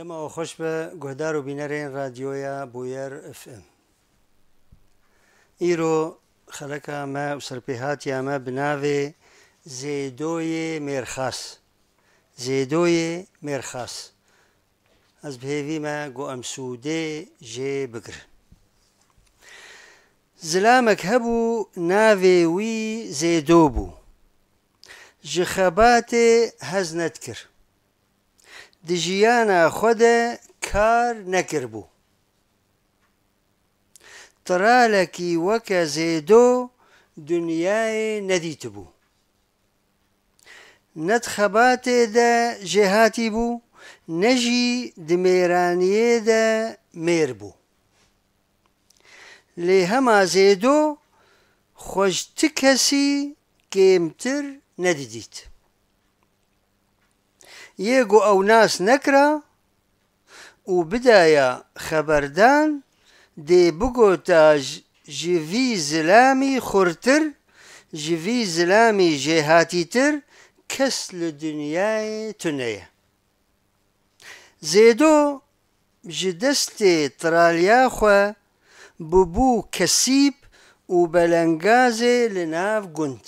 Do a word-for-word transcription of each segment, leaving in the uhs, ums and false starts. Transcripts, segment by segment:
Dema we xweş be, guhdar û bînerên Radyoya Bûyer F M. Îro xeleka me û serpêhatiya me bi navê Zêdoyê Mêrxas. Zêdoyê Mêrxas. Ez bi hêvî me ku em sûdê jê bigirin. Zilamek hebû, navê wî Zêdo bû. Ji xebatê hez nedikir. Di jiyana xwe de kar nekiribû. Tralekî weke Zêdo dinyayê nedîtibû. Ne di xebatê de jêhatî bû, ne jî di mêraniyê de mêr bû. Lê hema Zêdo xwe ji ti kesî kêmtir nedidît. Yê ku ew nas nekira û bidaya xeberdan, dê bigota ji, ji vî zilamî xurtir, ji vî zilamî jêhatîtir kes li dinyayê tune ye. Zêdo ji destê traliya xwe bûbû kesîb û belengazê li nav gund.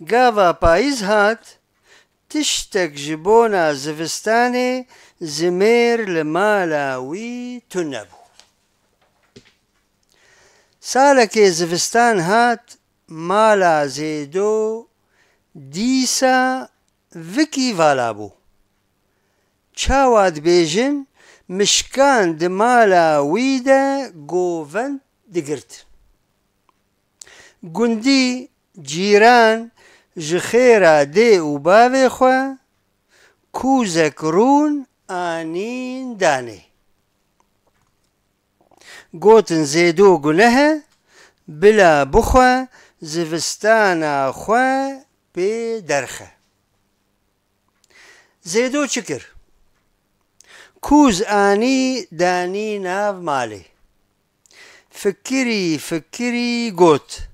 Gava payîz hat, tiştek ji bona zivistanê zimêr li mala wî tune bû. Salekê zivistan hat, mala Zêdo dîsa vikî vala bû. Çawa dibêjin, mişkan di mala wî de govend digirtin. Gundî, cîran ji xêra dê û bavê xwe kûzek rûn anîn danê. Gotin, Zêdo guneh e, bila bixwe zivistana xwe pê derxe. Zêdo çi kir? Kûz anî danî nav malê. Fikirî fikirî got,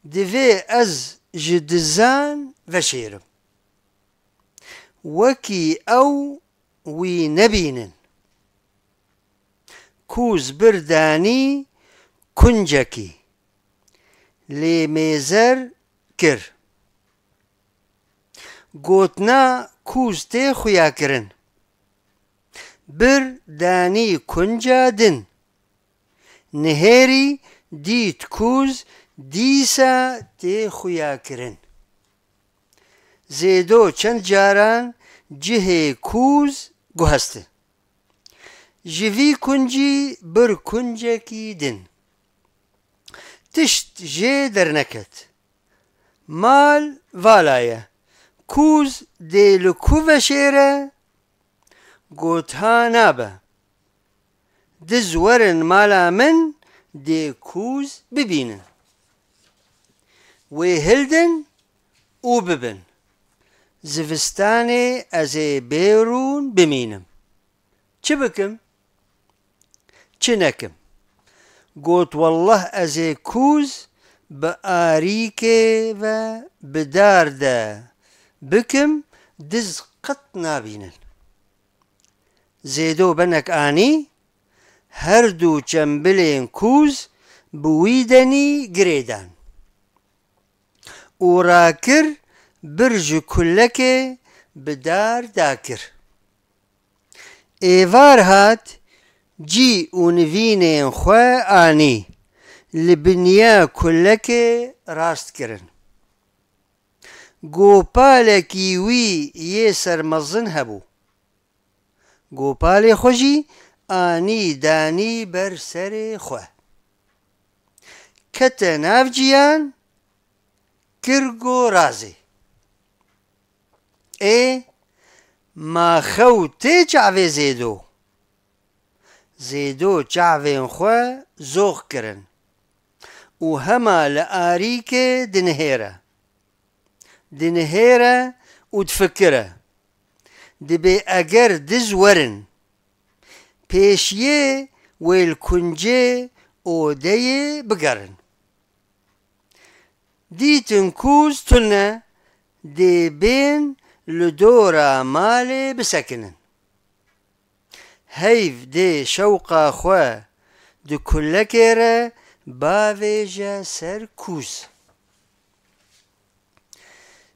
divê ez ji dizan veşêrim. Wekî ew wî nebînin. Kûz bir danî kuncekî. Lê mêzer kir. Gotina kûz tê xuyakirin. Bir danî kunca din. Nihêrî dît kûz dîsa tê xuyakirin. Zêdo çend caran cihê kûz guhesti. Ji vî kuncî bir kuncekî din. Tişt jê derneket. Mal vala ye. Kûz dê li ku veşêre? Got, ha nabe. Diz werin mala min, dê kûz bibînin. Wê hildin û bibin. Zivistanê ez ê bê rûn bimînim. Çi bikim? Çi nekim? Got, wallah ez ê kûz bi arîkê ve bi dar de bikim, diz qet nabînin. Zêdo benek anî, her du çembilên kûz bi wî denî girêdan û rakir, bir ji kulekê bi dar dakir. Êvar hat, cî û nivînên xwe anî, li biniya kulekê rast kirin. Gopalekî wî yê sermezin hebû. Gopalê xwe jî anî danî ber serê xwe. Kete nav ciyan, kir go razê. Ê, ma xew tê çavê Zêdo? Zêdo çavên xwe zox kirin û hema li arîkê dinihêre. Dinihêre û difikire. Dibê eger diz werin, pêşiyê wê li kuncê odeyê bigerin. Dîtin kûz tune, dê bên li dora malê bisekinin. Heyv dê şewqa xwe di kulekê re bavêje ser kûz.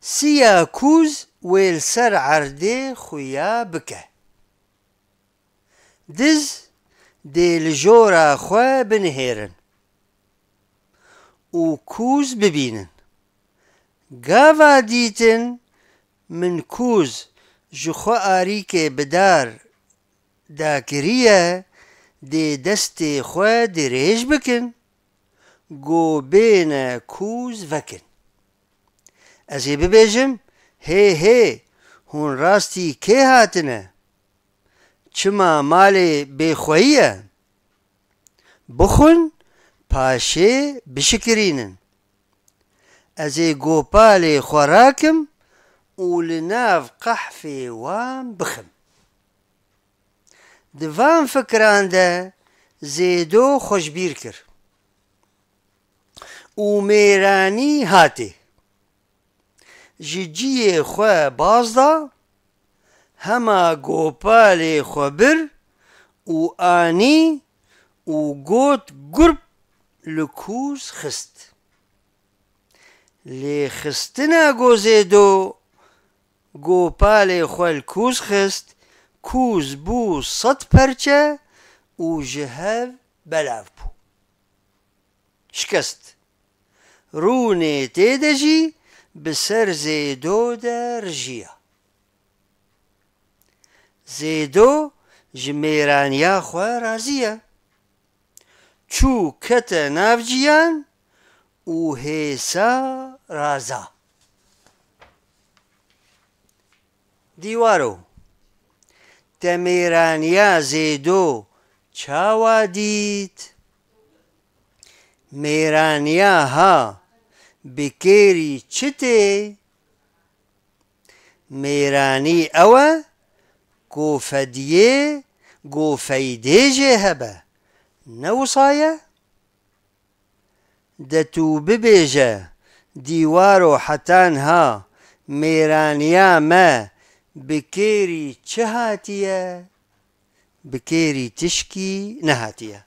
Siya kûz wê li ser erdê xuya bike. Diz dê li jora xwe binihêrin û kûz bibînin. Gava dîtin min kûz ji xwe arîkê bi dar dakiriye, dê destê xwe dirêj bikin, go bêne kûz vekin. Ez ê bibêjim, hê hê, hûn rastî kê hatine? Çima malê bêxweyî ye? Bixwin, paşê bişikirînin. Ez ê gopalê xwe rakim û li nav qehfê wan bixim. Di van fikiran de Zêdo xwe ji bîr kir û mêranî hatê. Ji ciyê xwe baz da, hema gopalê xwe bir û anî û got gurp li kûz xist. Lê xistina go Zêdo gopalê xwe li kûz xist, kûz bû sed perçe û ji hev belav bû. Şikest. Rûnê tê de jî bi ser Zêdo de rijiya. Zêdo ji mêraniya xwe razî ye. Çû kete nav ciyan û hêsa raza. Dîwaro, te mêraniya Zêdo çawa dît? Mêraniya ha bi kêrî çi tê? Mêranî ew e ku fediyê, ku feydê jê hebe. Ne wisa ye? De tu bibêje, dîwaro heta niha mêraniya me bi kêrî çi hatiye? Bi kêrî tişkî nehatiye.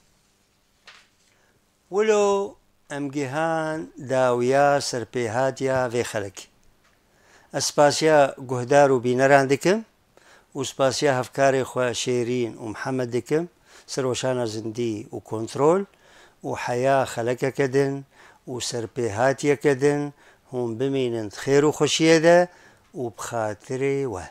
Wilo em gihan dawiya serpêhatiya vê xelekê. Ez spasiya guhdar û bîneran dikim û spasiya hevkarê xwe Şêrîn û Mihemed dikim, Sirweşana Zindî û Kontrol û heya xelekeke din û serpêhatiyeke din hûn bimînin di xêr û xweşiyê de û bi xatirê we.